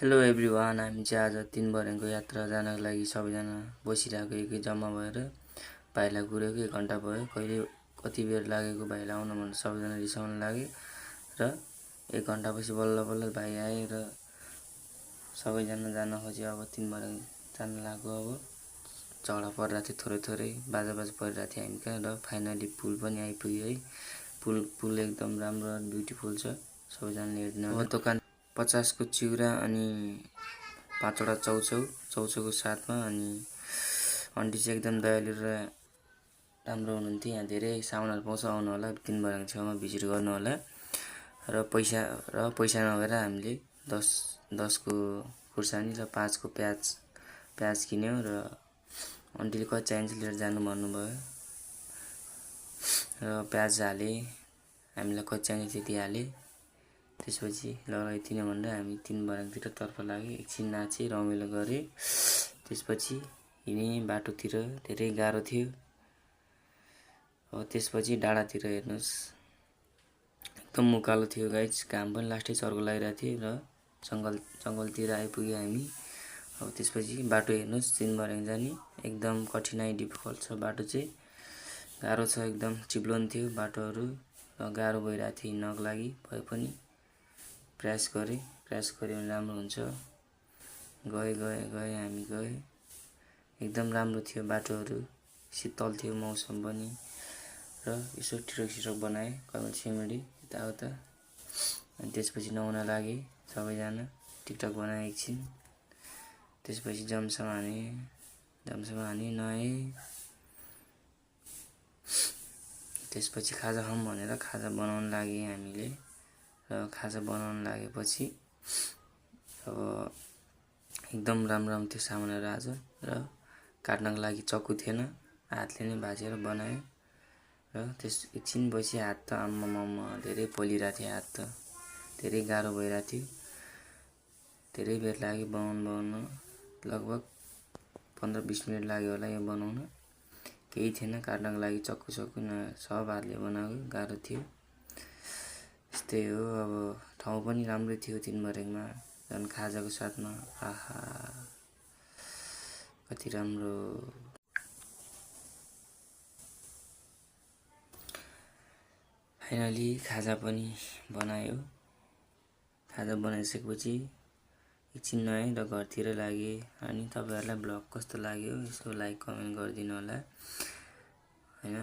Hello everyone, हामी चाहिँ आज 3 बरेङको यात्रा जानका लागि सबैजना बसिरहेको एकै जम्मा भएर भाइलाई कुरेको 1 घण्टा भयो। कहिले कति बेर लागेको भाइलाई आउन भनेर सबैजना रिसाउन लागे र 1 घण्टापछि बल्ल बल्ल भाइ आए र सबैजना जान खोज्यो। अब 3 बरेङ जान लाग्यो। अब झगडा परिरहेको थियो, थोरै थोरै बाजा परिरहेको थियो हामी कहाँ र फाइनली पुल पनि आइपुग्यो है। पुल एकदम राम्रो ब्युटिफुल छ, सबैजनाले हेर्न। अब दोकान 50 को चिउरा अनि 5 वटा चौचौको साथमा। अनि आन्टी चाहिँ एकदम दयालु र राम्रो हुनुहुन्थ्यो। यहाँ धेरै सामानहरू पाउँछ, आउनु होला 3 बरेङ छेउमा भिजिट गर्नु होला। र पैसा नभएर हामीले 10 को खुर्सानी र 5 को प्याज किन्यौँ र आन्टीले कति चाहिन्छ लिएर जानु भन्नुभयो र प्याज हाले, हामीलाई कति चाहिन्छ त्यति हाले। त्यसपछि ल यति नै भनेर हामी 3 बरेङतिर तर्फ लाग्यो। एकछिन नाचे, रमाइलो गरे। त्यसपछि हिँडे बाटोतिर, धेरै गाह्रो थियो। अब त्यसपछि डाँडातिर हेर्नुस्, एकदम उकालो थियो गाइज, घाम पनि लास्टै चर्को लागिरहेको थियो र जङ्गलतिर आइपुग्यो हामी। अब त्यसपछि बाटो हेर्नुस्, 3 बरेङ जाने एकदम कठिनाइ डिफिकल्ट छ बाटो चाहिँ, गाह्रो छ, एकदम चिप्लोन थियो बाटोहरू र गाह्रो भइरहेको थियो हिँड्नको लागि। भए पनि प्रयास गऱ्यो भने राम्रो हुन्छ। गए हामी गए, एकदम राम्रो थियो बाटोहरू, शीतल थियो मौसम पनि र यसो टिरक बनाए कहिले सिमडी यताउता। अनि त्यसपछि नुहाउन लागे सबैजना, टिकटक बनाए एकछिन। त्यसपछि जमसम हाने नुहाए। त्यसपछि खाजा खाऊँ भनेर खाजा बनाउन लागे हामीले र खाजा बनाउन लागेपछि अब एकदम राम्रो थियो सामानहरू आज। र काट्नको लागि चक्कु थिएन, हातले नै भाँचेर बनायो र त्यस एकछिनपछि हात त आम्मामा धेरै पोलिरहेको थियो, हात त धेरै गाह्रो भइरहेको थियो। धेरै बेर लाग्यो बनाउन, लगभग 15-20 मिनट लाग्यो होला यो बनाउन। केही थिएन काट्नको लागि, चक्कु सब हातले बनाएको, गाह्रो थियो। यस्तै हो। अब ठाउँ पनि राम्रै थियो 3 बरेङमा, झन् खाजाको साथमा। आहा कति राम्रो। फाइनली खाजा पनि बनायो। खाजा बनाइसकेपछि एकछिन नुहाएँ र घरतिर लागेँ। अनि तपाईहरुलाई ब्लग कस्तो लाग्यो यसो लाइक कमेन्ट गरिदिनु होला हैन।